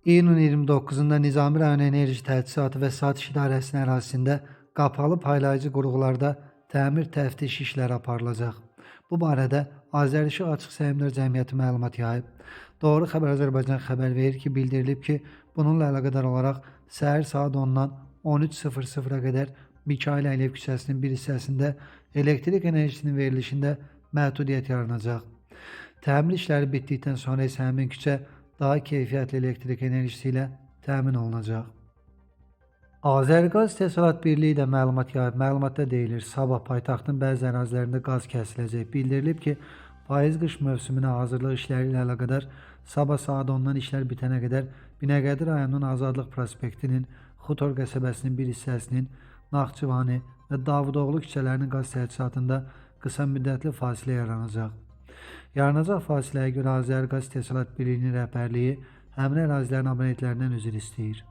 İyunun 29-da Nizami rayon Enerji Təchizatı və Satış İdarəsinin ərazisində qapalı paylayıcı qurğularda təmir təftiş işləri aparılacaq. Bu barədə Azərişıq Açıq Səhmdar Cəmiyyəti məlumat yayıb. Doğru Xəbər Azərbaycan xəbər verir ki, bildirilib ki, bununla əlaqədar olaraq səhər saat 10-dan 13:00-a qədər Mikayıl Əliyev küçəsinin bir hissəsində elektrik enerjisinin verilişində məhdudiyyət yaranacaq. Təmir işləri bitdikdən sonra isə həmin küçə daha keyfiyyətli elektrik enerjisi ilə təmin olunacaq. Azərqaz İstehsalat Birliyi də məlumat yayıb. Məlumatda deyilir, sabah paytaxtın bəzi ərazilərində qaz kəsiləcək. Bildirilib ki, payız-qış mövsümünə hazırlıq işləri ilə əlaqədar sabah saat 10-dan işlər bitənə qədər Binəqədi rayonunun Azadlıq prospektinin, Xutor qəsəbəsinin bir hissəsinin, Naxçıvani və Davudoğlu küçələrinin qaz təchizatında qısa müddətli fasilə yaranacaq. Yaranacaq fasiləyə görə Azərqaz İstehsalat Birliyinin rəhbərliyi həmin ərazilərin abonentlərindən üzr istəyir.